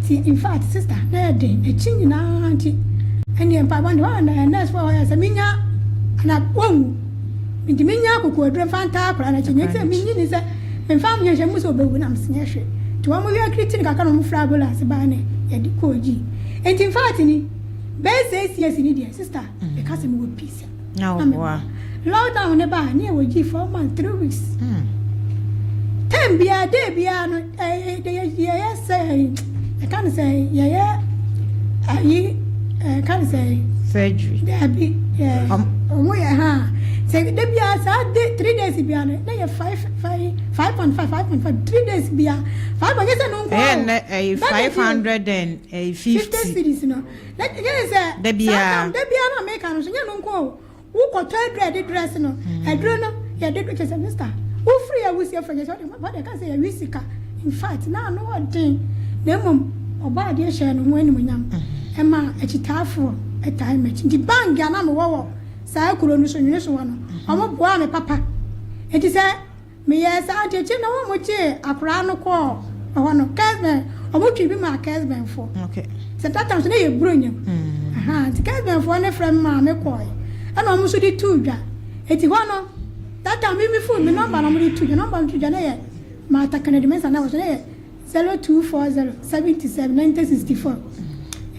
Nti in fact, sister, na yɛ den n'akyi nyinaa. Nti ɛneɛ mpaebɔ de hɔ na nurse fo hɔ yɛ sɛ menya ana wɔnwu, nti menya akokoɔduro mfa ntaa akwaraa n'akyi. Nyɛ sɛ menyi ni sɛ memfa nyɛ mu sɛ ɔbɛwu na mesenyɛ hwɛ. Nti wɔn yɛ kiriti no kakra na wɔn fira ambulance baa ne yɛde kɔɔ gyi. Nti in fact ni bɛyɛ 6 years ni deɛ, sister, meka sɛ mewɔ peace. Na woboa. Lockdown ne baa ne yɛwɔ gyi 4 months, 3 weeks. Time biara, day biara no, ɛɛ yɛyɛ sɛ ɛka ne sɛ yɛyɛ ayi, ɛka ne sɛ Surgery. Daabi, yɛ ɔmo yɛ ha sɛ de biara saa de 3 days biara no na yɛ five five 5.5, 5.5, 3 days biara five point, nyɛ sɛ no nko. Ɛyɛ nnɛ ɛyɛ 550. 50 cedis no na nyɛ sɛ Da biara. Saa time da biara na meka no so, nyɛ no nko o. Wokɔtɔ aduro a yɛde dress no, aduro no yɛde kyɛ sɛ, mister, wofiri awusie fɛ kyɛ sɛ wɔde ka sɛ yɛwi sika. In fact, na ano ɔden, na mmom ɔbaa adeɛ hyɛ ne ho animuonyam ɛma akyitaafoɔ ɛtae m'akyi. Nti bank a na mewɔ wɔ saa kuro no so nwene so hɔ no, ɔmo boa me papa. Nti sɛ meyɛ saa, nti akyiri na wɔn mo gyee akoraa no kɔɔ ɛhɔ no, Kessben, ɔmo twi bi ma Kessbenfoɔ. Sɛ that time so ne yɛ buro nyam. Nti Kessbenfoɔ ne frɛ me maa me kɔɛ, ɛna ɔmo nso de tuu dwa. Eti hɔ no, that time mi phone mi number na ɔmo de tuu dwa, number no tuu dwa ne yɛ Martha Kennedy Mensah na wɔ so ne yɛ 0240 77 90 64.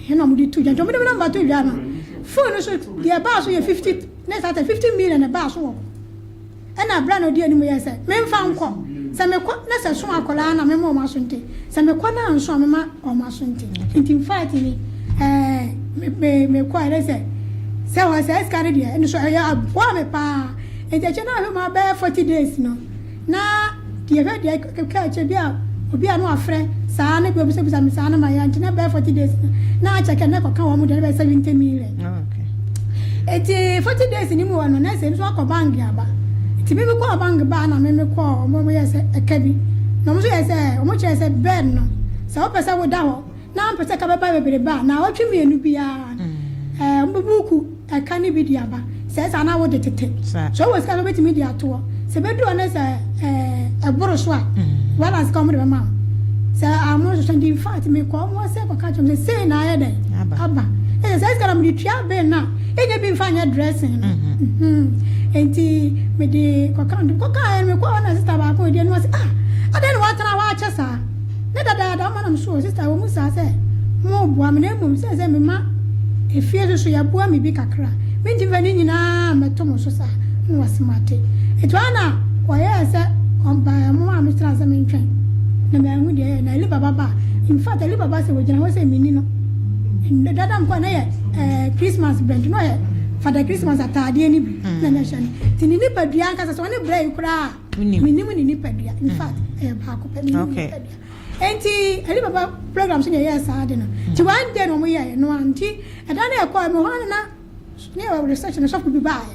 Ɛna ɔmo de tuu dwa. Nti ɔmo de mi number tuu dwa no, phone no so deɛ ɛbaa so yɛ 50 ne saa tɛ 50 million ɛbaa so wɔ hɔ. Ɛna abira na odi anim yɛ sɛ memfa nkɔ, sɛ mekɔ na sɛ so akwadaa na mema ɔmo aso, nte sɛ mekɔ na nso a mema ɔmo aso. Nti in fact ni ɛɛ me me mekɔ ɛdɛ sɛ wɔ sɛ sika no deɛ, ɛno so ɛyɛ aboa me paa. Nti akyɛ na ahwɛ mu abɛyɛ 40 days no, na deɛ hwɛ deɛ keka akyɛ bi a obi a no afrɛ saa ne bi obisabisa me saa no ma yɛ. Nti na bɛyɛ 40 days no na akyɛ kɛ na kɔka wɔn mo deɛ ne bɛyɛ 70 million. Eti 40 days ni mu wɔ no, na sɛ nso akɔ bank aba. Nti mímí kɔɔ bank ba na mímí kɔɔ, ɔmo yɛ sɛ ɛka bi na ɔmo nso yɛ sɛ ɔmo kyerɛ sɛ bed no, sɛ ɔpɛ sɛ woda hɔ na mpɛ sɛ ka bɛba bebrebe a, na ɔtwe mmienu biara ɔmo bɛbuku ɛka ne bi di aba sɛ ɛsɛ ana wode tete. Sɛ ɔwɔ sika sɛ ɔbɛtumi de atoɔ sɛ bɛduru hɔ ne sɛ ɛboro so a, wala sika ɔmo de bɛma wo sɛ amo soso. Nti in fact mekɔ ɔmo sɛ kɔka kyerɛ mo sɛ sei na ayɛ dɛ Aba. Aba ɛsɛ sɛ sika na mede tua bill no a ɛnyɛ bi mfa nyɛ dressing no. Nti mede kɔka, nti kɔka yɛ no, mekɔ hɔ na sister baako odi anim ɔsɛ, "Ah, adɛn na watena waakyɛ saa ne dadaada?" Ɔma nam so, sister wɔ mu saa sɛ mo boa me, na mmom sɛ mema efie so so yɛboa me bi kakra, mentimi fa ne nyinaa mɛto mo so saa na wɔse mate. Ɛti hɔ na wɔyɛɛ sɛ ɔbaa mo a metena sɛ mentwɛn na mahu deɛ ɛyɛ na Ali Baba ba. In fact, Ali Baba sɛ wɔgyina hɔ sɛ menni no dada mkɔ na yɛ Christmas brɛ, nti na ɔyɛ Father Christmas ataadeɛ no bi na ne hyɛ no. Nti ne nipadua ankasa sɛ ɔne brɛ yi koraa a, Wonim. menim ne nipadua. In fact, ɛyɛ baako pɛ menim ne nipadua. Nti Ali Baba program so na ɛyɛ saa de no. Nti one day na ɔmo yɛɛ no a, nti ɛda no ɛkɔɔ me hɔ no na ne yɛ research no, sɔfo bi baeɛ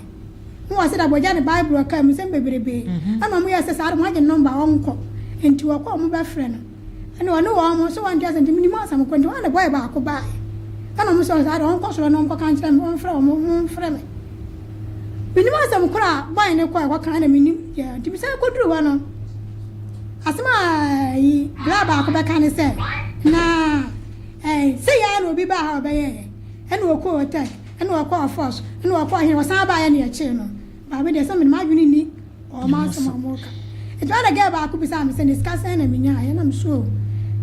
mo wɔ sɛ da bɔgya ne Bible ɔka mu nsɛm bebrebe. Ɛna ɔmo yɛ sɛ saa de mo agye number, ɔnkɔ. Nti wɔkɔ, ɔmo bɛfrɛ no, ɛna ɔne wɔn mo so wɔn nte asɛ. Nti minimu asɛm kɔ. Nti wɔn ne bɔyɛ baako baeɛ, ɛna ɔmo sɛ saa de ɔnkɔ soro na ɔnkɔ ka nkyerɛ me, ɔmfrɛ wɔn, ɔmfrɛ me. Minimu asɛm koro a bɔyɛ ne kɔ ɛkɔ kan na minim yɛ. Nti bisa kɔduru hɔ no, asɛm a yi bla baako bɛka ne sɛ na sɛ yɛ na obi baa ha ɔbɛyɛ yɛ, ɛna ɔkɔ hotel, ɛna ɔkɔ ɔfɔs, ɛna ɔkɔ ɔhene, ɔsan baayɛ ne yɛkyee no baabi deɛ sɛ mene m'adwene ni ɔma asɛm a ɔmo ka. Nti ɔna gɛɛ baako bisa me sɛ ne sika sɛn na menya ayɛ nam so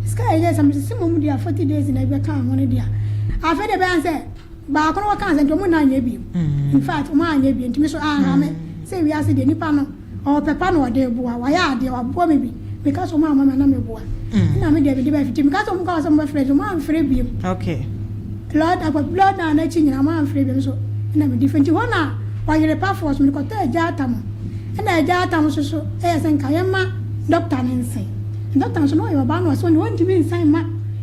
sika yɛ sɛ mesese mmom deɛ 40 days na ɛbɛka ho no deɛ, afei deɛ bɛyɛ sɛ baako no wɔka sɛ nti ɔmo na anyɛ bio. In fact, ɔmo anyɛ bio. Nti mi so aha me sɛ wiase deɛ, nipa no ɔwɔ pɛpa na ɔde boa, wayɛ adeɛ, waboa me bi meka sɛ ɔmo ama me na meboa ɛna me deɛ mede bɛfiti meka sɛ ɔmo ka sɛ ɔmo bɛfrɛ nti ɔmo amfrɛ bio. Lord akɔ Lord na n'akyi nyinaa ɔmo amfrɛ bio so ɛna mede fɛ. Nti hɔ na ɔyere pafoɔ so mede kɔtɔ agya atam, ɛna agya atam so so ɛyɛ sɛ nka yɛma dɔkta ne nsɛn. Dɔkta nso na ɔyɛ ɔbaa na ɔsɛ ɔne wɔntumi nsan ma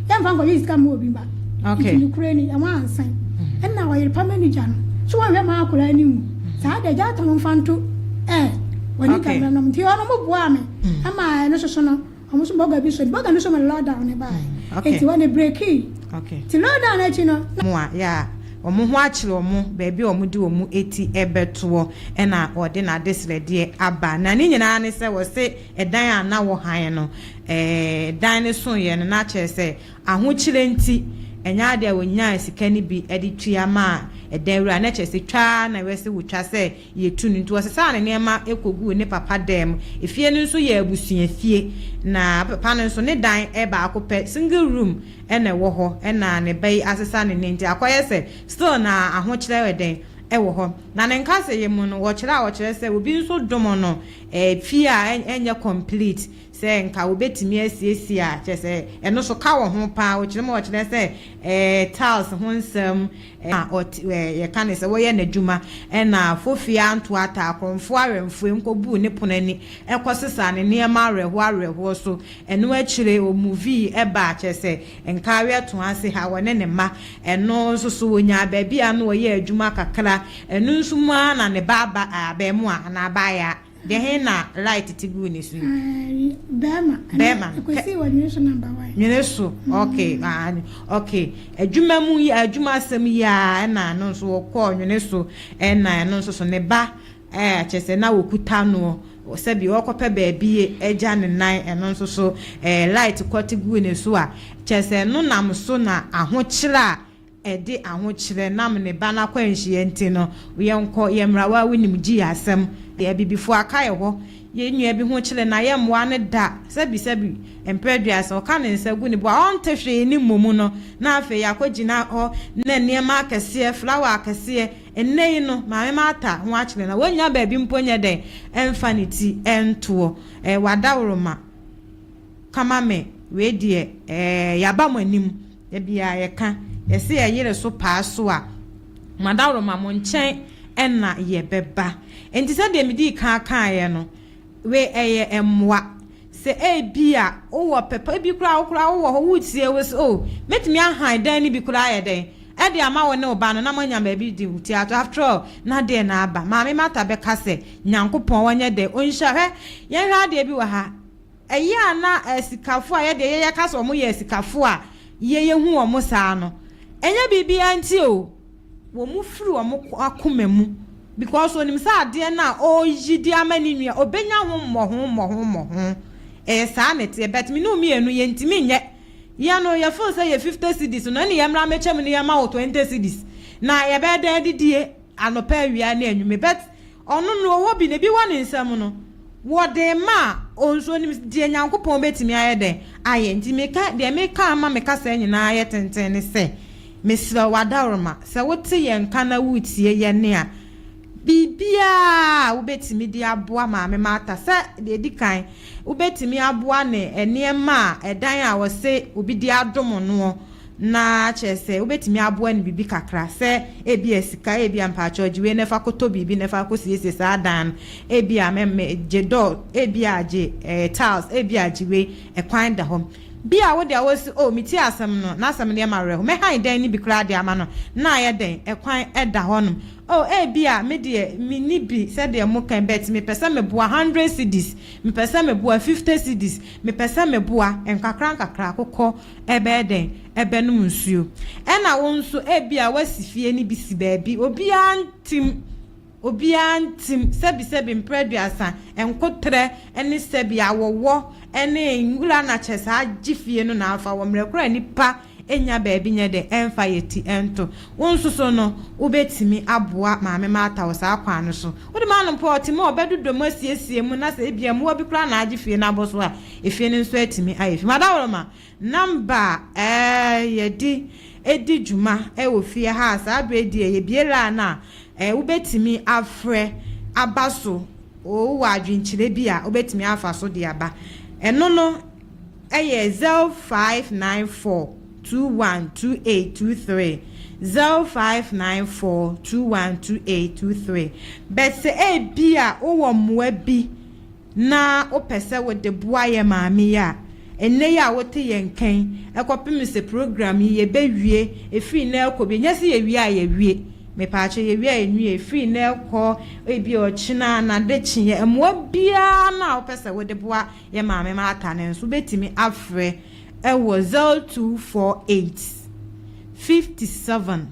yɛmfa nkɔyɛ sika ma obi ba. Nti nokora ni ɛwɔ ansan ɛna ɔyere pa manager no so wɔnhwɛ ma akwaraa no mu saa de agya atam mfa nto wɔne kamera nom. Nti ɔno mo boa me ama ɛno soso no, ɔmo so bɔga bi so bɔga no so mo lockdown ne baeɛ. Nti wɔne break. Nti lockdown akyi no mo a yɛ a wɔn ho akyere wɔn, baabi a wɔde wɔn ti bɛtoɔ na wɔde n'adesrɛdeɛ aba. Na ne nyinaa ne sɛ wɔse ɛdan a na wɔhan no, dan no soeɛ no, na kyerɛ sɛ ahokyerɛ nti, ɛnyɛ adeɛ a wɔnyaa sika no bi de tua maa ɛdan wura, na kyerɛ sɛ twa ara na ɛwɔ sɛ wɔtwa sɛ yɛtu no. Nti wɔsesaa ne nneɛma kɔguu ne papa dan mu. Efie no nso yɛ abusuafie, na papa no nso ne dan baako pɛ, single room, na ɛwɔ hɔ, na ne ba yi asesa ne nne nti akɔyɛ sɛ still na ahokyerɛ yɛ dɛn wɔ hɔ. Na ne nkasɛeɛ mu no wɔkyerɛ a wɔkyerɛ sɛ obi nso dom no fie a ɛnyɛ complete sɛ nka wɔbɛtumi asiesie a kyerɛ sɛ ɛno nso ka wɔ ho paa. Wɔkyerɛ mu a wɔkyerɛ sɛ tiles ho nsɛm a ɔte yɛka ne sɛ wɔyɛ n'adwuma ɛna fofie anto ata akorɔmfoɔ awɛmfoɔ nkɔbuu ne pono ani ɛkɔsesa ne nneɛma awerɛhoɔ awerɛhoɔ so. Ɛno akyire ɔmovii baa kyerɛ sɛ Nkareɛ to ase ha wɔne ne mma. Ɛno nso so wɔnyaa baabi a na wɔyɛ adwuma kakra. Ɛno nso mu ara na ne ba aba abarimaa anaa abaayaa. Deɛ he na light te guu ne so yi? Bɛɛma. Bɛɛma. Ɛkɔsii wɔ Nwene so number one. Nwene so, okay, ah, okay. Adwuma mu yi, adwuma asɛm yi ara ɛna ɛno nso wɔkɔɔ Nwene so ɛna ɛno nso so ne ba Ɛɛ, kyerɛ sɛ na wɔkuta noɔ, sɛbi ɔrekɔpɛ baabi agya ne nan, ɛno nso so ɛɛ light kɔte guu ne so a, kyerɛ sɛ ɛno nam so na ahokyerɛ a ɛde ahokyerɛ nam ne ba no akwanhyia nti no, yɛnkɔ, yɛmmra, wo a wonim gyi asɛm, abibifoɔ aka yɛ hɔ, yɛn nua bi ho kyere no a, yɛmmoa no da, sɛbi sɛbi, mprɛ aduasa, ɔka ne nsa gu ne bo a, ɔnte hwee ne mmom no, na afei yɛakɔgyina hɔ na nneɛma akɛseɛ, flower akɛseɛ, Ɛnnɛ yi no, Maame Martha ho akyere no a, wannya baabi mpo nyɛ dɛn mfa ne ti ntoɔ. Ɛɛ, w'adaworoma ka ma me, wei deɛ, ɛɛ, yɛaba mo anim. Da biara yɛka, yɛse yɛyere so paa so a, mo adaworoma, mo nkyɛn na yɛbɛba. Enti sɛdeɛ medii kan kaeɛ no, Wei ɛyɛ mmoa. Sɛ ebia wowɔ pɛ pa bi koraa wo koraa wowɔ hɔ woretie wo se oh mɛtumi ahan dan no bi koraa ayɛ dɛn ɛde ama wo ne wo ba no na moanya baabi de wo ti ato after all na deɛ na aba Maame Martha bɛka sɛ Nyankopɔn ɔnyɛ dɛn ɔnhyira hwɛ yɛnhwɛ adeɛ bi wɔ ha ɛyɛ a na asikafoɔ a yɛdeɛ yɛyɛ ka sɛ wɔn yɛ asikafoɔ a yɛyɛ hu wɔn saa no ɛnyɛ biribiara nti o Wɔn firi wɔn akoma mu because onim sɛ adeɛ no a ɔreyi de ama ne nua ɔbɛnya ho mmɔho mmɔho mmɔho. Ɛyɛ saa na ɛteɛ but me ne wo mmienu yɛntumi nyɛ. Yɛn no yɛ feel sɛ yɛ 50 cedis no ɛne yɛmmra mmɛkyɛ mu na yɛmma wo 20 cedis na yɛbɛyɛ dɛn adidie anɔpa awia ne anwummere but Ɔno no ɔwɔ bi na ebi wɔ ne nsam no, wɔde rema a, ɔnso ɔnim deɛ Nyankopɔn bɛtumi ayɛ dɛn ayɛ. Nti meka, deɛ meka ama me kasa nyinaa ayɛ tenten ne sɛ, mesrɛ wo adaworoma, sɛ wote yɛn nka na woretie yɛn nne a, biribiara a wobɛtumi de aboa Maame Martha, sɛ deɛ ɛdi kan, wobɛtumi aboa ne nneɛma a ɛdan a ɔse obi de adom noɔ, Na kyerɛ sɛ wobɛtumi aboa no biribi kakra, sɛ ebia sika, ebia mpakyɛw gye wei na fa kɔtɔ biribi na fa kɔsiesie saa dan no, ebia me me gye door, ebia gye eh, tiles, ebia gye wei, ɛkwan da hɔ. Bi a wo deɛ wose, oh, metie asɛm no, n'asɛm no yɛ me awerɛho, mɛhan dan no bi koraa de ama no, na ayɛ dɛn, ɛkwan da hɔnom. Oh, ebia me deɛ menni bi sɛdeɛ moka yi, but mepɛ sɛ meboa hundred cedis, mepɛ sɛ meboa 50 cedis, mepɛ sɛ meboa, nkakra nkakra akokɔ Ɛbɛyɛ dɛn? Ɛbɛnom nsuo. Ɛna wo nso, ebia woasi fie no bi si baabi, obiara ntim, obiara ntim, sɛbisɛbi mprɛ aduasa, nkoterɛ ne sɛbi awɔwɔ ne nwura na kyerɛ sɛ agye fie no na afa wɔ mmerɛ korɔ a nnipa nnya baabi nyɛ dɛn ɛmfa yɛ ti nto. Wo nso so no, wobɛtumi aboa Maame Martha wɔ saa kwan no so. Wode ma no mpo a, ɔte mu a, ɔbɛdodɔ mu asiesie mu na sɛ ebia mmoa bi koraa na agye fie no abɔ so a, efie no nso atumi ayɛ fi. Madaworoma, number a yɛde di dwuma wɔ fie ha a saa berɛ yi deɛ yɛbue line a wobɛtumi afrɛ aba so, wowɔ adwenkyerɛ bi a wobɛtumi afa so de aba. Ɛno no yɛ 0594 212823, 0594 212823. But sɛ ebia wowɔ mmoa bi na wopɛ sɛ wode boa yɛn maame yi a, ɛnnɛ yi a wote yɛn nka yi, ɛkɔpem sɛ program yi yɛbɛwie, ɛfiri nnɛ rekɔ bio, nyɛ sɛ yɛwie a yɛawie, mepaakyɛw yɛwie a yɛnwie, ɛfiri nnɛ rekɔ ebia ɔkyena anaa adekyeeɛ, mmoa biara no a wopɛ sɛ wode boa yɛn maame Martha no nso, wobɛtumi afrɛ wɔ 0248 57.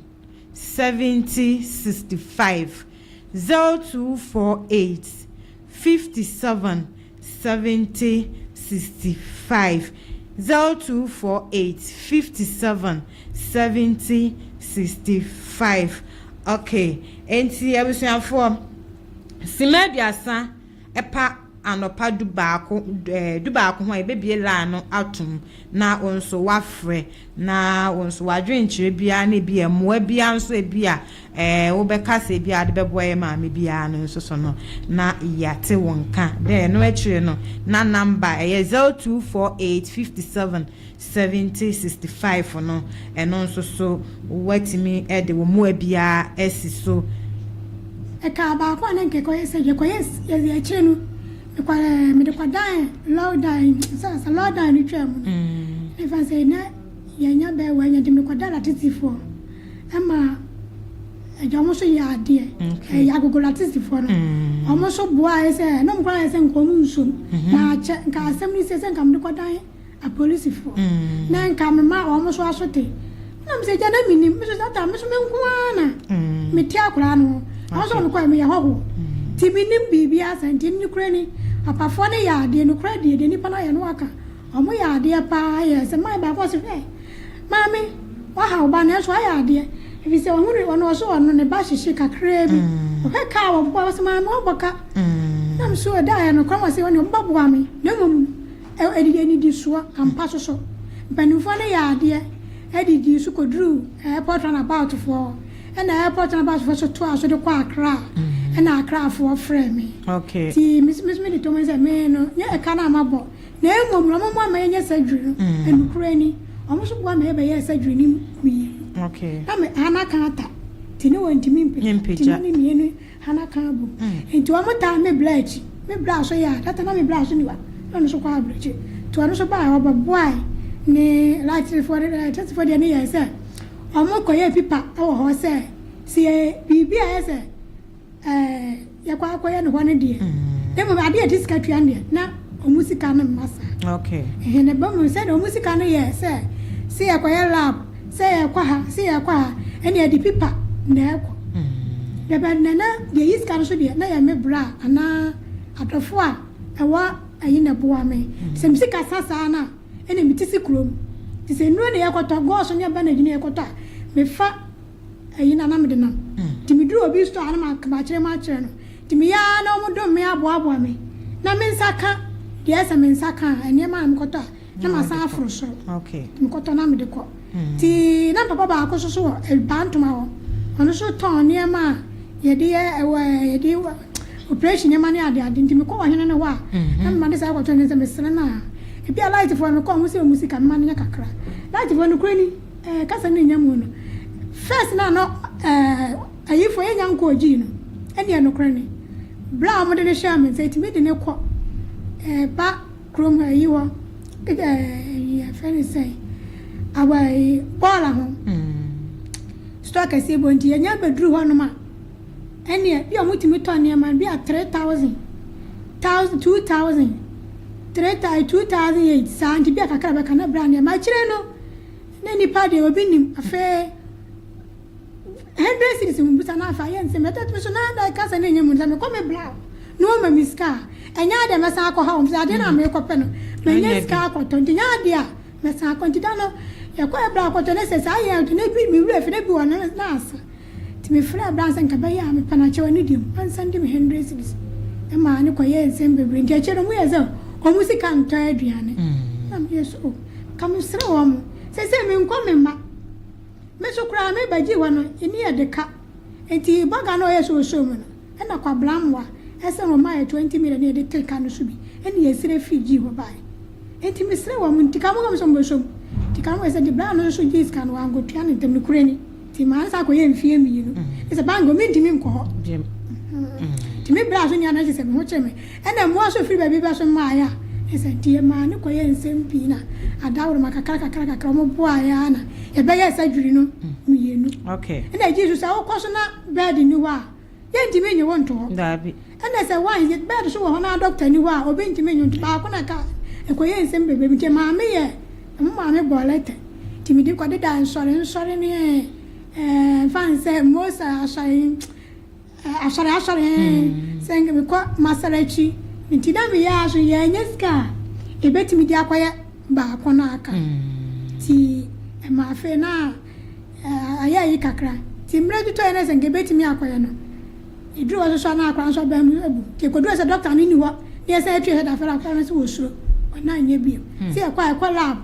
70 65, 0248 57 70 65, 0248 57 70 65. Okay, enti abusuafoɔ, sima 30 ɛpa anɔpa 11, 11 ho a, yɛbɛbie line no atom na wo nso wafrɛ na wo nso wadwenkyerɛ biara ne bi a mmoa biara nso ebi a wobɛka sɛ ebi a de bɛboa yɛ maame biara no nso so no na yɛate wo nka dɛ. Ɛno akyire no na number ɛyɛ 0248 57 70 65 no, ɛno nso so watumi ɛde wɔ mmoa biara asi so. Ɛka baako a ne nkekɔyɛ sɛ yɛkɔyɛ yɛde akyire no, mekɔ mede kɔdan lockdown sɛ lockdown no twaa mu no, ɛfa sɛ na yɛnya bɛɛ wɔ anya nti mede kɔdan latisifoɔ ɛma agya ɔmo nso yɛ adeɛ. Ɛyɛ Agogo latisifoɔ no, ɔmo nso boa yɛ sɛ ɛna ɔmo koraa yɛ sɛ nka ɔmo nsom na akyɛ nka asɛm no sɛ nka mede kɔdan apolisifoɔ na nka mema ɔmo nso aso te na mesɛ gya na menim me so sɛ me so me nko ara na mete akwaraa no ho ɔmo nso mekɔ meyɛ hɔho nti menim biribi asa. Nti ne kura ni apafoɔ no yɛ adeɛ no kura deɛ nipa no ayɛ no waka ɔmo yɛ adeɛ paa. Yɛ sɛ maa baako ɔsɛ, hwɛ maame, waha wo ba nanso ayɛ adeɛ efi sɛ ɔho ɔno ɔso ɔno ne ba hyehye kakraa bi ɔhwɛ kaa wɔ bɔ ɔsɛ maame wɔbɔ ka nam so ɛda ayɛ no kwan wɔ sɛ ɔne ɔbɛboa me na mmom ɛdidi anidisoɔ ampa soso mpanimfoɔ no yɛ adeɛ ɛdidi so kɔduru airport roundabout foɔ, ɛna airport roundabout foɔ so toa so de kɔ Accra, ɛna Accrafoɔ frɛ me. Nti mis mi de to mu sɛ me no nyɛ ɛka no a mabɔ na mmom no ɔmo mo ama yɛnyɛ surgery no. Ɛnukura ni ɔmo nso boa ma yɛbɛyɛ surgery ni mmienu. Na me hana ka ata nti ne wɔntumi mpagya. Mpagya. Nti ne mmienu hana ka abom nti ɔmo taa me bla akyi, me bla so yɛ a data na me bla so niwa na ɔno nso kɔ aburokyi nti ɔno nso baa ɔbɛboae ne lightfoɔ tɛsifoɔ deɛ ne yɛ sɛ ɔmo kɔyɛ pipa ɛwɔ hɔ sɛ yɛ biribi a yɛ sɛ yɛkɔ akɔyɛ ne hɔ no deɛ na mmom adeɛ a yɛde sika tua no deɛ na ɔmo sika no mma saa. Ɛhɛn na bɛmu sɛdeɛ ɔmo sika no yɛ sɛ yɛkɔyɛ lab, sɛ yɛkɔ ha, sɛ yɛkɔ ha, ɛne yɛde pipa na ɛkɔ dɛbɛ na deɛ yi sika no so deɛ na yɛ me bra anaa adɔfo a ɛwɔ ɛyi na ɛboa me sɛ me sika sa saa na ɛna me ti si kurom te sɛ nnuro na yɛkɔtɔ gɔɔso ne ɛba na gyina yɛkɔtɔ a mefa ɛyi na mede nam nti meduru obi store a na makyerɛ mu akyerɛ no nti meyɛ ara na ɔmo dom me aboaboa me na me nsa ka deɛ ɛsɛ me nsa ka a nneɛma a mekɔtɔ a na masan aforo soro. Mekɔtɔ na mede kɔ nti na papa baako nso so wɔ Bantoma hɔ, ɔno nso tɔn nneɛma a yɛde yɛ ɛwɔ yɛde operation nneɛma ne ade ade nti mekɔ ɔhene no hɔ a na mema de saa akɔtɔ ne sɛ mesrɛ no a ebi a lightfoɔ no kɔ ɔmo sɛ ɔmo sika mema no nyɛ kakra. Lightfoɔ no kura ni kasa no nya mu no first na no ayifoɔ yɛnya nkɔ ogyii no ɛne ɛnokorɛ ni bla a ɔmo de ne hyɛ me nsa etimi de ne kɔ ba kurom ayi hɔ yɛfrɛ ne sɛn aba ɛyi bɔɔla ho store kɛseɛ bɔ nti yɛnya bɛduru hɔnom a ɛneɛ bi a ɔmo tɔ nneɛma bi a 3,000, 1,000, 2,000, 3,000, 2,008 saa nti bi a kakra bɛka na bra nneɛma akyire no na nipa deɛ obi nim afei 100 cedis mu busa na afa ayɛ nsɛm ɛtɔ tumi so na da kasa ne nyɛ mu sɛ mekɔ me bra na wɔma mi sika a ɛnyɛ adeɛ mɛsan akɔ ha wɔn sɛ adeɛ na mekɔpɛ no mɛnyɛ Ɛnyɛ sika akɔtɔ nti nyɛ adeɛ a mɛsan akɔ. Nti da no yɛkɔ ɛbra akɔtɔ ne sɛ saa yɛ ne bi mi wura fi ne bi wɔ ne na asa nti mefrɛ bra sɛ nka bɛyɛ a mepɛ no akyɛw ne deɛ mu ansan de me 100 cedis ɛma ne kɔyɛ nsɛm bebree nti akyire no mu yɛ sɛ ɔmo sika ntɔ aduane na meyɛ so o ka mesrɛ wɔ mo sɛ menkɔ me mma me so koraa mebɛgye hɔ no ɛni yɛ de ka nti bɔga no ɔyɛ sɛ ɔsɔ mu no ɛna kwabla mmoa ɛsɛ wɔn ayɛ 20 million ne yɛde te ka no so bi ɛna yɛsrɛ fii gyi hɔ baeɛ nti mesrɛ wɔ mo nti ka mo kam sɛ mbɛsɔ mu nti ka mo sɛ de bra no nso gye sika no wankotua ne ntam no kure ni nti maa nsa akɔyɛ mfie 2 ɛsɛ bank mentumi nkɔ hɔ. Jim. Nti me bra so nea no kyerɛ sɛ me ho kyerɛ me ɛna mmoa so firi baabi bɛ so mmaeɛ a ɛsɛ nti yɛmaa ne kɔyɛ nsɛm pii na adaworoma kakra kakra kakra ɔmo boaeɛ a na yɛbɛyɛ surgery no mmienu. Ɛna agyi so sɛ wokɔ so na bed ni hɔ a yɛntumi nye wo nto hɔ. Daabi. Ɛna sɛ wan bed so wɔ hɔ na doctor ni hɔ a obi ntumi nye nto baako na ka ɛkɔyɛ nsɛm bebree nti maame yɛ ɛmo maame bɔ letter nti mede kɔdeda nsɔre nsɔre ne Ɛɛ, mfa n sɛ most asɔre asɔre asɔre sɛ nka mekɔ masara akyi nti na meyɛ aso yɛnyɛ sika a ebɛtumi de akɔyɛ baako no aka. Nti ɛma afei na ayɛ yi kakra, nti mmerɛ tutɔ yɛ no sɛ nka ebɛtumi akɔyɛ no, ɛduru hɔ soso a na akora nso ɔbɛn mu abu. Nti ɛkɔduru sɛ dɔkta no ni hɔ na yɛsɛ atwa sɛ dafɛrɛ akora no sɛ wɔsuro ɔna nyɛ bio sɛ yɛkɔ a yɛkɔ lab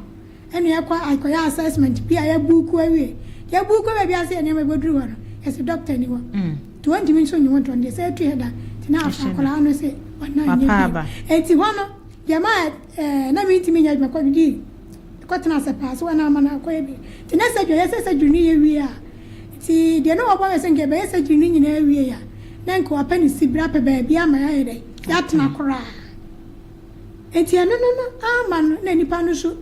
ɛna yɛkɔ akɔyɛ assessment bi a yɛbuuku awie, yɛbuuku baabi ase yɛ nneɛma ɛbɛduru hɔ no, yɛsɛ dɔkta ni hɔ nti wɔntumi nso nye wɔn tɔn deɛ sɛ atu yɛ da. Nti na afa akwaraa no sɛ ɔna nyɛ bio. Eti hɔ no deɛ ma na mi ntumi nyɛ adwuma kɔ di kɔtena ase paa so wɔn ama no akɔyɛ bi. Nti na surgery yɛ sɛ surgery no yɛ wie a, nti deɛ na wɔbɔ yɛ sɛ nka ɛbɛyɛ surgery no nyinaa wie a, na nka wapɛ ne sibira apɛ baabi ama yɛayɛ dɛ yɛatena koraa. Nti ɛno no ama no na nipa no so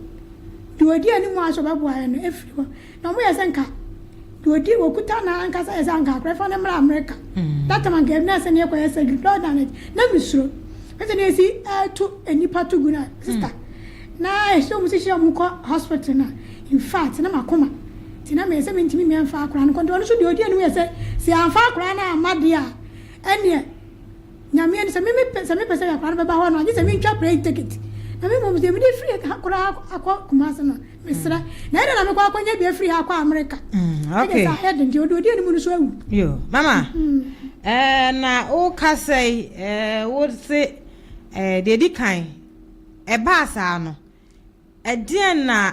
deɛ ɔdi anim a sɛ ɔbɛboa yɛ no efiri hɔ na ɔmo yɛ sɛ nka deɛ ɔdi wɔkuta na ankasa yɛ sɛ anka akora fa ne mmra Amerika. That time anka ebi na sɛ ne yɛkɔ yɛ surgery dɔɔda na na misuro ɛsɛ ne esi ɛto nipa to gu na sister na ɛhyɛ ɔmo sisi ɔmo kɔ hospital na in fact na ma koma nti na mɛ sɛ mi ntumi mi ɛnfa akora no kɔntɛ. Ɔno nso deɛ ɔdi anim yɛ sɛ anfa akora no ama deɛ a, ɛneɛ Nyame ni sɛ mi pɛ sɛ mi pɛ sɛ akora no bɛba hɔ no, agye sɛ mi ntwa plane ticket na mi mom sɛ mi de firi ha koraa akɔ Kumase no, mesrɛ na ɛdɛ na mekɔ akɔnya bi afiri ha akɔ Amerika. Ɛde sɛ ayɛ den nti ɔde anim no so awu. Yo, mama, na wokasa yi, wo se deɛ di kan ɛbaa saa no, ɛdeɛn na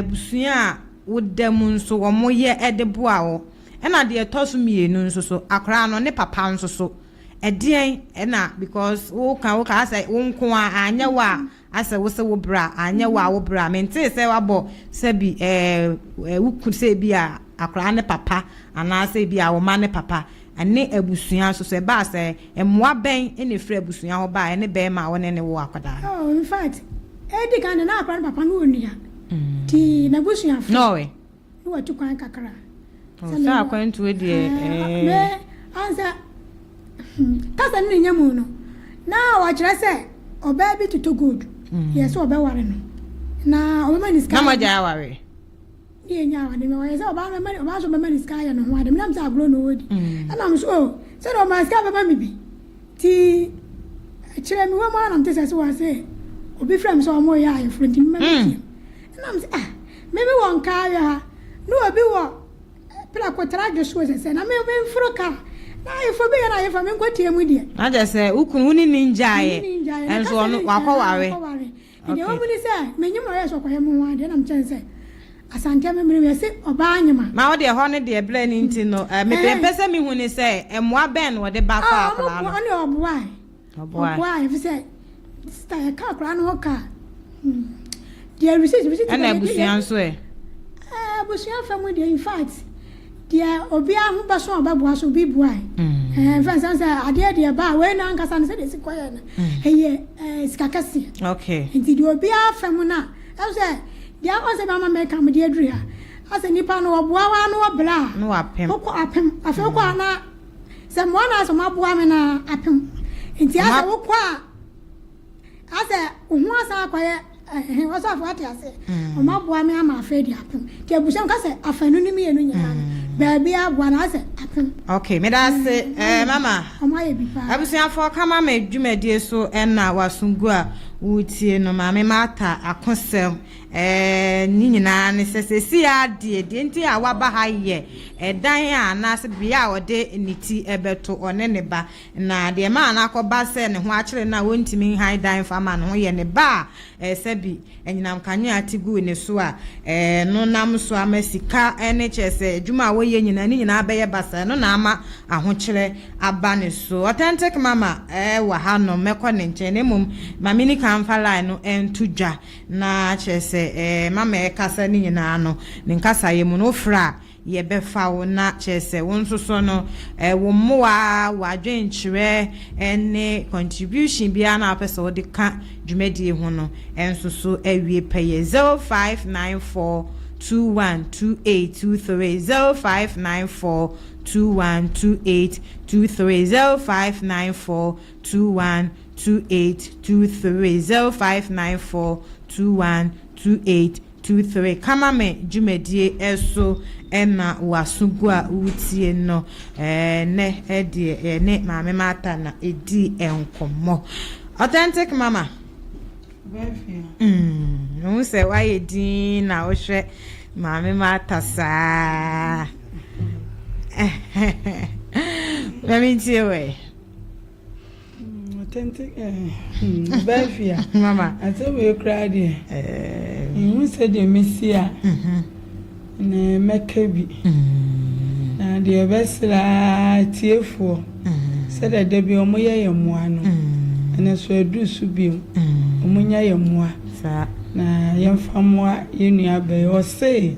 abusua a woda mu nso wɔn yɛ ɛde boa wo? Ɛna deɛ ɛtɔ so mmienu nso so, akwaraa no ne papa nso so, ɛdeɛn ɛna? Because woka asɛ wo nko a anyɛ wo a, asɛ wo sɛ wo bra anyɛ wo a wo bra mente sɛ wabɔ sɛbi ɛɛ ɛɛ woku sɛ bi a akwaraa ne papa anaasɛ bi a wo ma ne papa ɛne abusua nso so, ɛbaa sɛ mmoa bɛn ɛna efiri abusua hɔ baa ɛne bɛrima a wɔne ne wo akwadaa no? Oh, in fact, ɛdi kan de na akora no papa no wɔ nua nti n'abusuafo nɔɔwe ne watu kwan kakra. Sɛ akwantuo deɛ ɛɛ mɛ ansa kasa no ne nya mu no na wɔkyerɛ sɛ ɔbaa bi totɔ gold yɛ sɛ ɔbɛware no na ɔbɛma ne sika. Na mo agya aware? Ne yɛ nya awade mɛ wɔyɛ sɛ ɔbaa bɛma ɔbaa nso bɛma ne sika ayɛ ne ho ade. Menam sɛ agorɔ na ɔwɔ di ɛnam so o sɛdeɛ ɔma sika bɛma me bi nti kyerɛ me wɔ mu anam te sɛ wɔ sɛ obi frɛ me sɛ ɔmo yɛ ayɛforɔ nti mema me ɛnam sɛ ah, meme wɔ nkaayɛ ha na obi wɔ prɛko dwo so sɛ sɛ na me memforo kaa na ayɛforɔ bi yɛ na ayɛforɔ menkɔ tie mu deɛ. Na kyerɛ sɛ wokunu wo ne ne ngyaeɛ ɛnso ɔno wakɔware? Deɛ wɔ mu ni sɛ menyim ɔyɛ sɛ ɔkɔyɛ mo ho adeɛ nam kyɛn sɛ Asante amemmerɛ yɛ sɛ ɔbaa nyima. Ma wo deɛ hɔ no deɛ berɛ no nti no mepɛ mpɛ sɛ mehu ne sɛ mmoa bɛn na wɔde ba fa akwaraa no. Ɔne ɔboae. Ɔboae. Ɔboae ɛfi sɛ sista yɛka akwaraa no ho ka deɛ receipt. Ɛna abusua nso ɛ? Abusua fa mu deɛ, in fact deɛ obiara ho bɛso a ɔbɛboa so obi boae. Ɛɛ nfɛn sɛ adeɛ deɛ ba a wei na ankasa no sɛdeɛ esi kɔyɛ no ɛyɛ sika kɛseɛ. Nti deɛ obiara fa mu na ɛwɔ sɛ deɛ akɔ sɛ bɛma mɛka mo deɛ aduru ha asɛ nipa no wɔboa wa no wɔbrɛ a na wapem. Wokɔ apem afei wokɔ a na sɛ mmoa no asɛ moaboa me na apem nti asɛ wokɔ a asɛ wo ho asan akɔyɛ ɛhɛn wɔsɔ afɔ ate ase ɔmo aboa me ama afei de apem nti abusua ka sɛ afanu no mmienu nyinaa no baabi aboa no asɛ apem. Okay, meda ase mama. Ɔmo ayɛ bi paa. Abusuafoɔ, kama me dwumadie so ɛna wasongu a wotie no, Maame Martha akosɛm ne nyinaa ne sɛ sɛsi adeɛ deɛ nti a waba ha yɛ ɛdan a anaasɛ bea a ɔde ne ti ɛbɛto ɔne ne ba. Na deɛ maa no akɔba sɛ ne ho akyerɛ no a wɔntumi nhan dan fa ma ne ho yɛ ne ba a sɛbi anyinam kanea te gu ne so a no nam so ama sika ne kyerɛ sɛ adwuma a wɔyɛ nyinaa ne nyinaa bɛyɛ basa. Ɛno na ama ahokyerɛ aba ne so. Authentic Mama wɔ ha no, mɛkɔ ne nkyɛn na mmom maame ni kan fa line no nto dwa na kyerɛ sɛ mama ɛkasa ne nyinaa no ne nkasayɛ mu no wofrɛ a yɛbɛfa wo na kyerɛ sɛ wo nso so no wo mmoa, w'adwenkyerɛ ne contribution biara na wopɛ sɛ wode ka dwumadie ho no ɛnso so awie pɛyɛ. 0594 212823, 0594 212823, 0594 212823, 0594 2128. 23. Kama me dwumadie ɛso ɛna waso gu a wotie no. Ɛnɛ ɛdeɛ ɛne Maame Martha na ɛdi nkɔmmɔ. Authentic Mama. Wohu sɛ woayɛ din na wohwɛ Maame Martha saa. Mami, ntie wɛ. Authentic Bɛfia. Mama. Asɛm wei koraa deɛ, nhu sɛdeɛ mesi a na mɛka bi. Na deɛ ɛbɛsrɛ tiefoɔ sɛdeɛ da bi ɔmo yɛ yɛn mmoa no, ɛno nso aduru so bio, ɔmo nya yɛn mmoa na yɛmfa mmoa yɛn nua bɛyɛ. Ɔse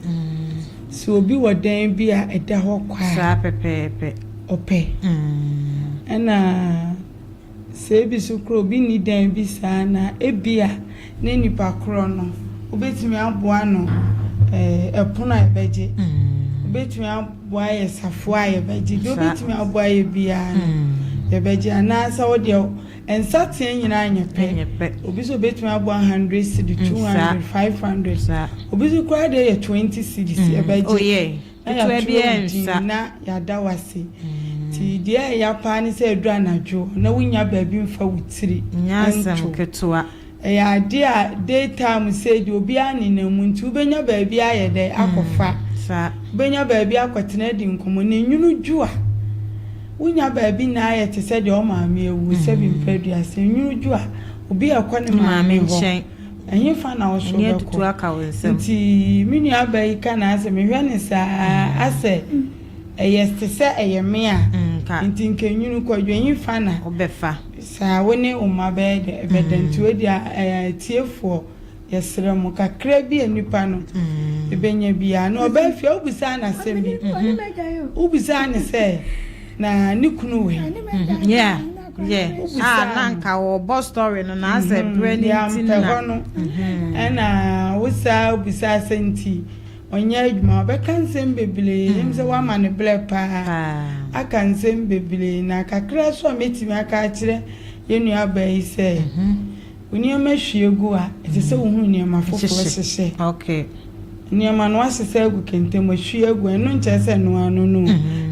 sɛ obi wɔ dan bi a ɛda hɔ kwa a, Saa pɛpɛɛpɛ. Ɔpɛ. Ɛna sɛ ebi so koro obi ni dan bi saa na ebi a ne nipa korɔ no wobɛtumi aboa no, ɛpono a yɛbɛgye, wobɛtumi aboa yɛ safoa a yɛbɛgye deɛ, wobɛtumi aboa yɛ biara no yɛbɛgye, anaasɛ wodeɛ nsateɛ nyinaa nyɛ pɛ. Obi nso obɛtumi aboa 100 cedi, 200, 500. Obi nso koraa deɛ yɛ 20 cedis, yɛbɛgye na yɛatwerɛ wo din na yɛada wo ase. Nti deɛ ɛyɛ paa ne sɛ ɛduru anadwo na wonya baabi mfa wo tiri nto. Ɛyɛ adeɛ a daytime sɛ deɛ obiara nenam mu, nti wobɛnya baabi ayɛ dɛ akɔfa, wobɛnya baabi akɔtena adi nkɔmmɔ. Na nwunu dwo a wonya baabi na ayɛ te sɛ deɛ ɔmaame awu, sɛbi mprɛduase nwunu dwo a obi a ɛkɔ ne maame hɔ, ɛhefa na wo so bɛkɔ? Nti me nua ba yi ka na asɛ mehwɛ ne saa asɛ ɛyɛ te sɛ ɛyɛ me a, nti nkɛnwunu kɔdwo ɛhefa na saa wo ne wo mma bɛyɛ dɛ ɛbɛda? Nti wei deɛ, ɛyɛ atiefoɔ, yɛsrɛ mo, kakra bi a nipa no ebɛnya biara na ɔbɛn fie. Wobusaa n'asɛm bi, wobusaa ne sɛ na ne kunu wɔ yi. Yeah, ah, na nka wɔbɔ story no na asɛ berɛ ne nti na hɔ no ɛna wosaa wobusaa sɛ nti ɔnyɛ adwuma. Ɔbɛka nsɛm bebree ɛm sɛ woama ne berɛ paa aka nsɛm bebree. Na kakra so a mɛtumi aka akyerɛ yɛn nua baa yi sɛ wo nneɛma hwie gu a, ɛsɛ sɛ wohu nneɛma foforɔ hyehyɛ. Nneɛma no wahyehyɛ agu kɛntɛn mu ahwie agu, ɛno nkyerɛ sɛ noa no no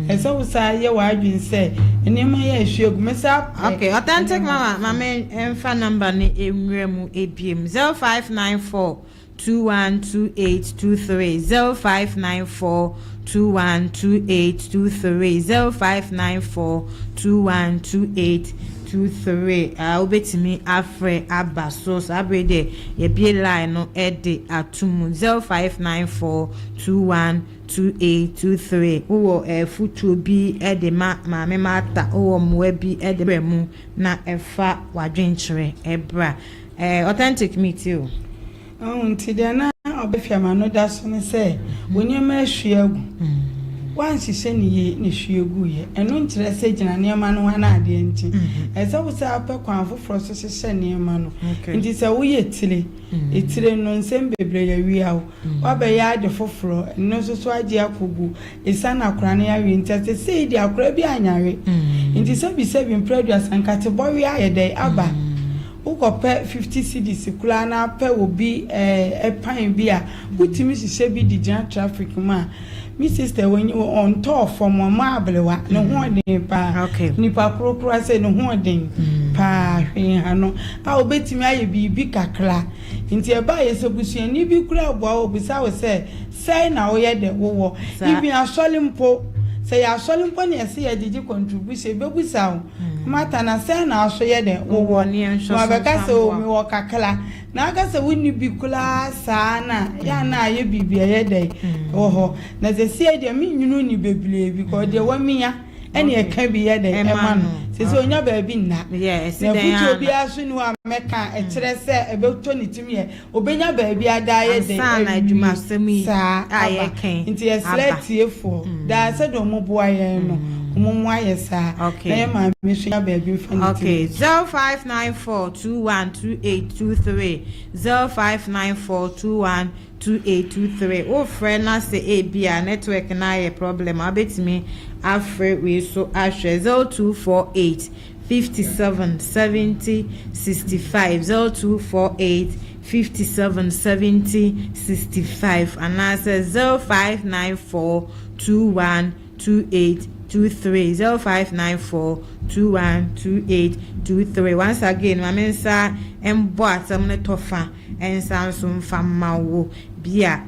ɛsɛ wo saa yɛ w'adwene sɛ nneɛma yɛ ahwie agu mɛsa. Okay, Authentic Mama, mame mfa number ne nwura mu ebiem: 0594 212823, 0594 212823, 0594 212823. A wobɛtumi afrɛ aba so saa abere deɛ, yɛbie line no de ato mu: 0594 212823. Wowɔ ɛfutuo bi de ma Maame Martha, wowɔ mmoa bi de brɛ mu na ɛfa wadwenkyerɛ ɛbra. Authentic meet you. Nti deɛ na ɔbɛfia no da so ne sɛ wo nneɛma ahwie agu, wanhyehyɛ ne yie na hwie gu yɛ, ɛno nkyerɛ sɛ gyina nneɛma no ho na adeɛ nkyi. Ɛsɛ wo sɛ apɛ kwan foforɔ so hyehyɛ nneɛma no. Nti sɛ woyɛ tire etire no, nsɛm bebree yɛ wia wo, wabɛyɛ ade foforɔ, ɛno nso so agye akɔgu esiane akora no yawe. Nti ɛsɛ sɛ di akora bi anyare. Nti sɛbi sɛbi mpere 30 nkate bɔwe ayɛ dɛ aba, wokɔpɛ 50 cedis koraa na apɛ obi ɛpan bi a wotumi hyehyɛ bi de gyina traffic mu a, mi sister wɔnyi ɔntɔɔ fam, ɔmo abelewa ne ho ɔden paa. Nipa korokoro sɛ ne ho ɔden paa, hwee ha no a wobɛtumi ayɛ biribi kakra. Nti ɛbaa yɛ sɛ busuani bi kura aboa wɔ bisa wo sɛ sɛn na woyɛ dɛ wowɔ ibi asɔle mpo, sɛ yɛ asɔle mpo na yɛsɛ yɛgyegye contribution, ebebusa wo mata na sɛn na aso yɛ dɛ wowɔ, na wabɛka sɛ o mewɔ kakra, na aka sɛ wonni bi koraa saa na yɛ ana ayɛ biribi ɛyɛ dɛ wɔ hɔ. Na sɛ sie deɛ menwunu ni bebree because deɛ wamia ɛne ɛka bi yɛ dɛ ɛma no sɛ sɛ onya baabi nna na afutuo biara so ni hɔ a mɛka ɛkyerɛ sɛ ɛbɛtɔ ne tim yɛ obɛnya baabi ada ayɛ dɛ awie saa aba. Nti yɛsrɛ tiefoɔ daa sɛdeɛ ɔmo boa yɛn no, ɔmo mo ayɛ saa na yɛ maame so nya baabi mfa ne Okay, 0594212823, 0594212823. Wofrɛ na sɛ ebi a network na ayɛ problem a, wobɛtumi afrɛ wei so ahwɛ: 0248 57 70 65, 0248. 57 70 65 anaasɛ 0594 21 28 23, 0594 21 28 23. Once again, maame nsa mbɔ asɛm no tɔfa nsa nso mfa mma wo bi a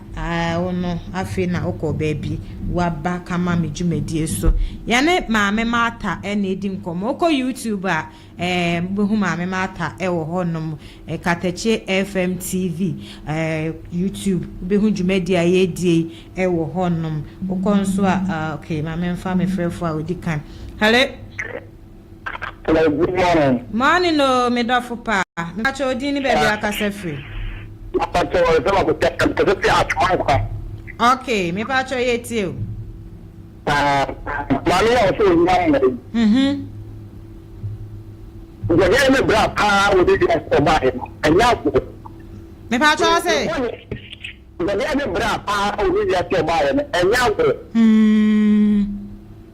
wo no afei na wokɔ baabi waba kama me dwumadie so. Yɛne Maame Martha ɛna edi nkɔmmɔ. Wokɔ YouTube a, wobɛhu Maame Martha ɛwɔ hɔnom, Katakye FM TV YouTube, wobɛhu dwumadie a yɛredie ɛwɔ hɔnom. Wokɔ nso a, okay, maame mfa me frɛfo a odi kan. Hello. Hello, good morning. Morning o, me dɔfo pa. Mepakyɛ, odin ne baabi akasa firi? Mepakyɛ, wɔrefɛ ma kɔtɛ kɛsɛ fi atoma nkwa. Okay, mepakyɛ, yɛ tie o. Maame a ɔsɛ ohia mmɔ yi. Nkɔdeɛ ne bra paa wɔ de bi ɔbaa yi no, ɛnyɛ agorɔ. Mepakyɛ, ɔsɛ? Nkɔdeɛ ne bra paa wɔ de bi ɔbaa yi no, ɛnyɛ agorɔ.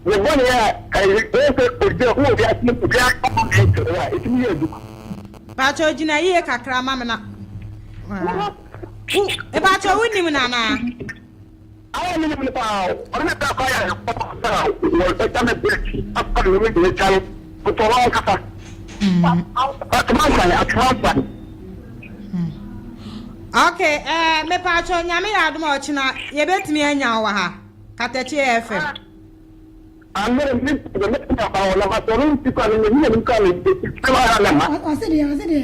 Ne bɔne a ɛyɛ sɛ ogyina wɔ bi ase obi aka ɛkyerɛ a ɛtumi yɛ adwuma. Pakyɛ, gyina yie kakra ma me na. Mepakyɛ, wonim nana? Awo mi ni paa, ɔno ne bra paa yɛ wɔbɛta me break afa ne mu de atwa no ntɔrɔ ankasa. Atoma nkwan, atoma nkwan. Okay, mepakyɛ, Nyame yɛ adom a, ɔkyena yɛbɛtumi anya wɔ ha, Katakye FM? Amere mi mi mi mi aba wɔ na ma sɔrɔ nti kɔ mi mi mi kɔ mi mi ma ha na ma. Ɔse deɛ, ɔse deɛ.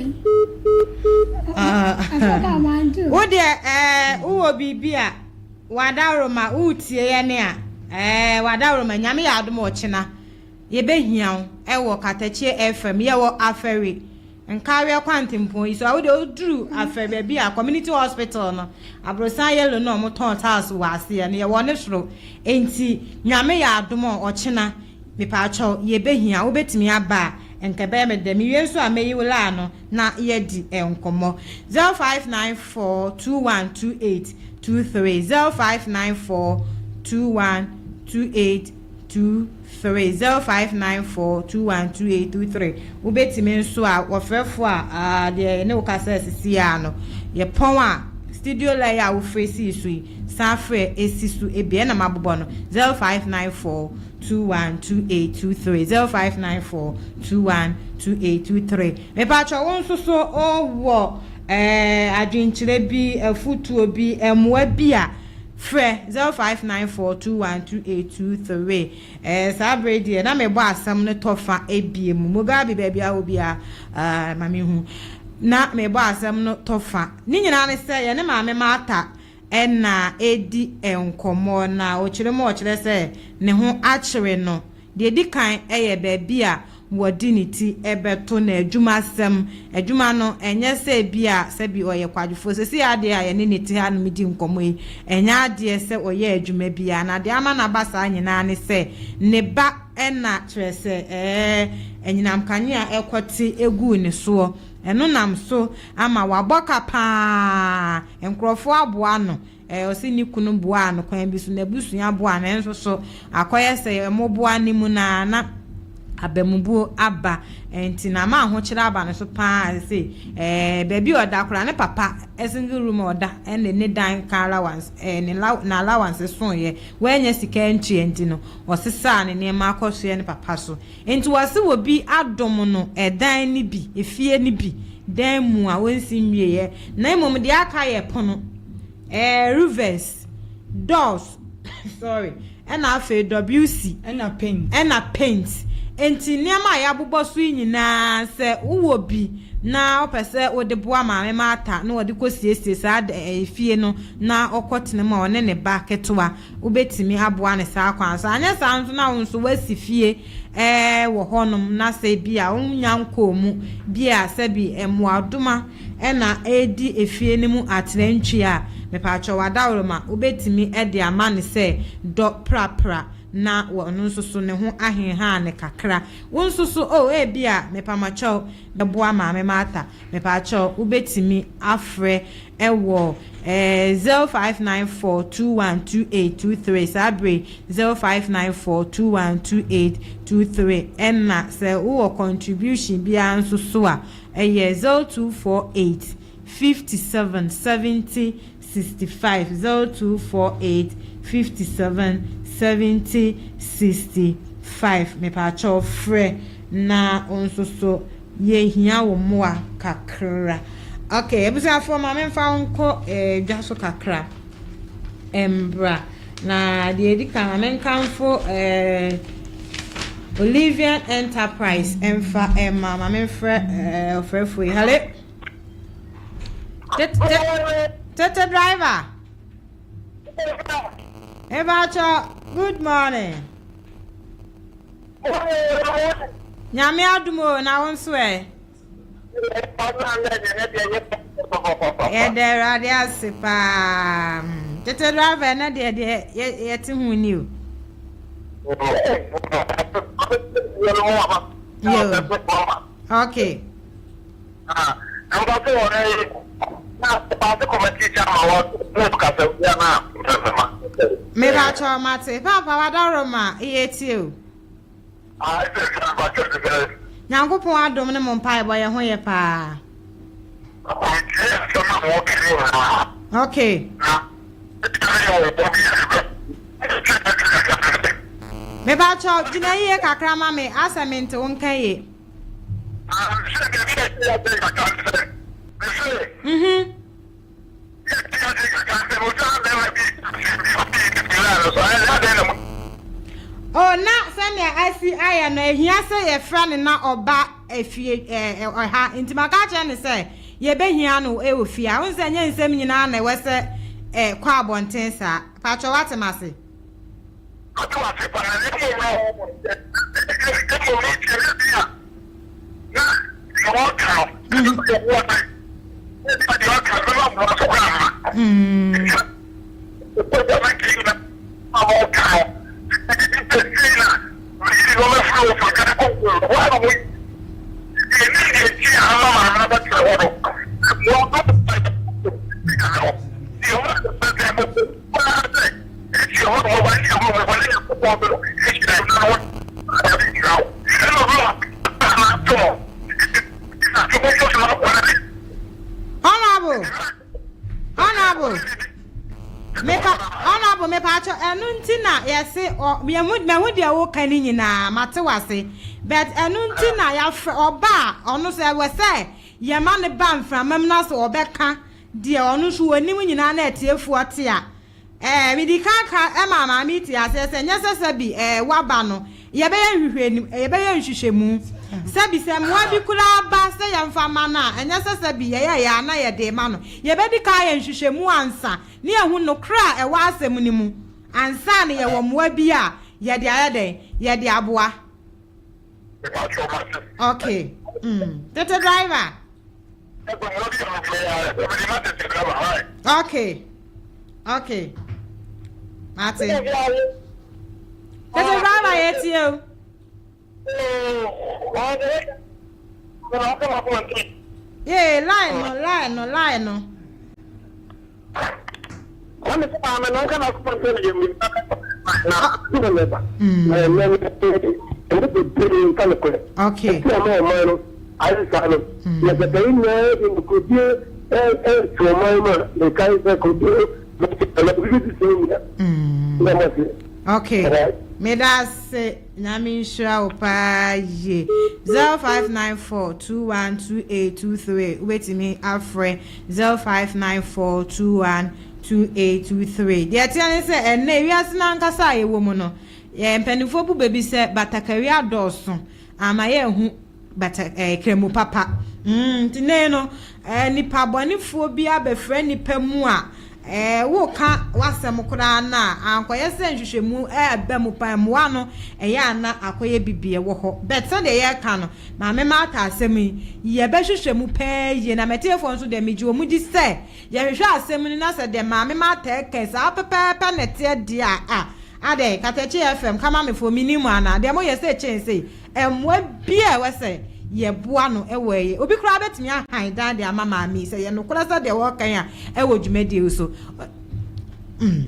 Asɛ ɔka ɔmo ante o. Wo deɛ, wowɔ biribi a wadaworoma woretie yɛ ne a, wadaworoma, Nyame yɛ adom a, ɔkyena yɛbɛhia wo ɛwɔ Katakye FM. Yɛwɔ Afɛre Nkareɛ kwantempɔn yi so a, wode woduru Afɛre baabi a Community Hospital no, aborosan yellow no a ɔmotɔn tiles wɔ aseɛ no, yɛwɔ ne soro. Enti Nyame yɛ adom a, ɔkyena mepaakyɛw yɛbɛhia. Wobɛtumi aba a, nka ɛbɛyɛ me dɛ. Mewie nso a, mɛyi wo laa no na yɛdi nkɔmmɔ. 0594 2128 23, 0594 2128 23, 0594 212823. Wobɛtumi nso a wɔfrɛfo a deɛ ne wo kasa asisi a no, yɛpɔn a studio line a wofrɛ sii so yi, san frɛ esi so ebi ɛna mabobɔ no: 0594 212823, 0594 212823. Mepatwa, wo nso so wowɔ adwenkyerɛ bi, afutuo bi, mmoa bi a, frɛ 0594 212823. Saa bere deɛ na mebɔ asɛm no tɔfa ebie mu. Mugabe, baabi a wɔ biara, ma mehu na mebɔ asɛm no tɔfa ne nyinaa ne sɛ yɛne Maame Martha ɛna edi nkɔmmɔ na ɔkyerɛ mu, ɔkyerɛ sɛ ne ho akyere no. Deɛ di kan yɛ baabi a wɔde ne ti bɛto na adwuma asɛm. Adwuma no, ɛnyɛ sɛ bi a sɛbi ɔyɛ kwadwofoɔ. Sɛsi adeɛ a yɛne ne ti ha no di nkɔmmɔ yi, ɛnyɛ adeɛ sɛ ɔyɛ adwuma biara, na deɛ ama n'aba saa nyinaa ne sɛ ne ba ɛna kyerɛ sɛ anyinam kanea ɛkɔte egu ne soɔ. Ɛno nam so ama wabɔ ka paa. Nkurɔfoɔ aboa no, ɔsi ne kunu boa no kwan bi so, n'abusua boa no nso so. Akɔyɛ sɛ ɛmoboa ne mu naa na abamubuo aba, nti na ama ahokyerɛ aba no so paa. Sɛ baabi a ɔda koraa, ne papa single room a ɔda ɛne ne dan ka allowance, ne na allowance soeɛ, wɔanya sika ntua, nti no ɔsesaa ne nneɛma akɔsoɛ ne papa so. Nti wɔsi wɔ bi adom no ɛdan ne bi, efie ne bi dan mu a wɔnsi nwieɛ, na mmom deɛ aka yɛ pono, louvers, doors, sorry, ɛna afei WC. Ɛna paint. Ɛna paint. Nti nneɛma a yɛabobɔ so yi nyinaa, sɛ wowɔ bi na wopɛ sɛ wode boa Maame Martha na wɔde kɔ siesie saa efie no na ɔkɔ tena mu a ɔne ne ba ketewa, wobɛtumi aboa ne saa kwan so. Anyɛ saa nso na wo nso woasi fie wɔ hɔnom na sɛ bi a wonya nkɔɔ mu bi a, sɛbi mmoadoma ɛna ɛredi efie no mu atenantwi a, mepatwɛ, wadaworoma, wobɛtumi de ama ne sɛ dɔ prapra na wɔno nso so ne ho ahenhaa ne kakra. Wo nso so o, ebi a mepamakyɛw bɛboa Maame Martha, mepaakyɛw, wobɛtumi afrɛ ɛwɔ 0594 212823 saa bere, 0594 212823. Ɛna sɛ wowɔ contribution biara nso so a, ɛyɛ 0248. 57 70 65, 0248 57 70 65. Mepaakyɛw frɛ na wo nso so yɛhia wo mmoa kakra. Okay, abusuafoɔ ma memfa wo nkɔ eh, dwa so kakra mbra. Na deɛ ɛdi kan ma menkamfo eh, Olivian Enterprise mfa mma ma memfrɛ eh, ɔfrɛfoɔ yi. Hello? Tete driver. Ebacho, good morning. Nyame adum o na wo nso ɛ. Yɛda Awurade ase paa. Tete driver ɛnɛ deɛ deɛ yɛte ho ni o. Yo. Okay. Mepakyɛw mate. Paapa w'adaworoma yɛtie o. Nyankopɔn adom ne mo mpaebɔ yɛ ho yɛ paa. Okay. Mepakyɛw gyina yie kakra ma me asɛ mente wo nka yie. Mhm. Oh, na sɛnea asi ayɛ no, ehia sɛ yɛfrɛ no na ɔba efie ɛɛ ɔha. Nti maka akyerɛ no sɛ yɛbɛhia no wɔ fie a. Wohu sɛ ɛnyɛ nsɛm nyinaa na ɛwɔ sɛ ɛkɔ abɔnten saa. Patrɔ woate m'ase? Ɔte w'ase paa, na mmom no, mmom no, tie me bi a, na deɛ ɔreka no, ɛno yɛ wo ɔde, ebia deɛ ɔreka no bɛma mmoa so koraa mma. Nti, ɔbɛgya me ti na a ɔreka no, ɛdidi pɛsii na meyi nneɛma firi wɔ fa kane kɔ hɔ a na wɔyi. Ɛni deɛ nti a ama maame no abɛtena hɔ no, mmoa no hɔ. Deɛ ɔreka Honourable, honourable, mepa, honourable mepaakyɛ ɛno nti na yɛse ɔ yɛhu mahu deɛ woka ne nyinaa mate wase but ɛno nti na yɛafrɛ ɔba a ɔno so ɛwɔ sɛ yɛma no ba mframa mu na sɛ ɔbɛka Deɛ ɔno nso ɔnim nyinaa na atiefoɔ te a, ɛɛ, medi kan ka maa maame yi tee aseɛ sɛ nyɛ sɛ sɛbi ɛɛ, waba no, yɛbɛyɛ nhwehwɛnim, yɛbɛyɛ nhwehwɛmu. Sɛbi sɛ mmoa bi koraa ba sɛ yɛmfa mma no a, ɛnyɛ sɛ sɛbi yɛyɛeɛ a na yɛde rema no. Yɛbɛdi kan ayɛ nhwehwɛmu ansa na yɛahu nokorɛ a ɛwɔ asɛm no mu ansa na yɛwɔ mmoa bi a yɛde ayɛ dɛn? Yɛde aboa. Okay. Mm. Tete driver. Okay. Okay. Mate. Tete driver yɛ tie o. Yee line no line no line no. Okay. Okay. Meda ase Nyame nhyira wo paa yie. 0594 212823 wobɛtumi afrɛ 0594 212823. Deɛ ɛteɛ ne sɛ ɛnnɛ wiase no ankasa a yɛwɔ mu no, yɛn mpanimfoɔ bu bɛ bi sɛ batakari adɔɔso ama yɛahu bata ɛɛ kramu papa. Mm, nti nnɛ no, ɛɛ nipa bɔnefoɔ bi abɛfra nipa mu a, ɛɛ woka w'asɛm koraa no a, ankɔyɛ sɛ nhwehwɛmu ɛɛba mu paa, mmoa no ɛyɛ a na akɔyɛ bibi ɛwɔ hɔ. But sɛdeɛ yɛreka no, Maame Martha asɛm yi, yɛbɛhwehwɛ mu paa yie. Na m'atiefoɔ nso deɛ, megye wɔn di sɛ, yɛhwehwɛ asɛm no na sɛ deɛ Maame Martha reka yi, saa pɛpɛɛpɛ na ɛteɛ deɛ a, ah, adɛn, Katakye FM, Kamamefoɔ, mennim mo anaa? Deɛ moyɛ sɛ kyɛn sei, mmoa biara a ɛwɔ sɛ yɛboa no wɔ ɛyɛ. Obi koraa bɛtumi ahan dan de ama maame yi, sɛ ɛyɛ nokorɛ sɛ deɛ wɔreka yi a, ɛwɔ dwumadie yi so. Mm.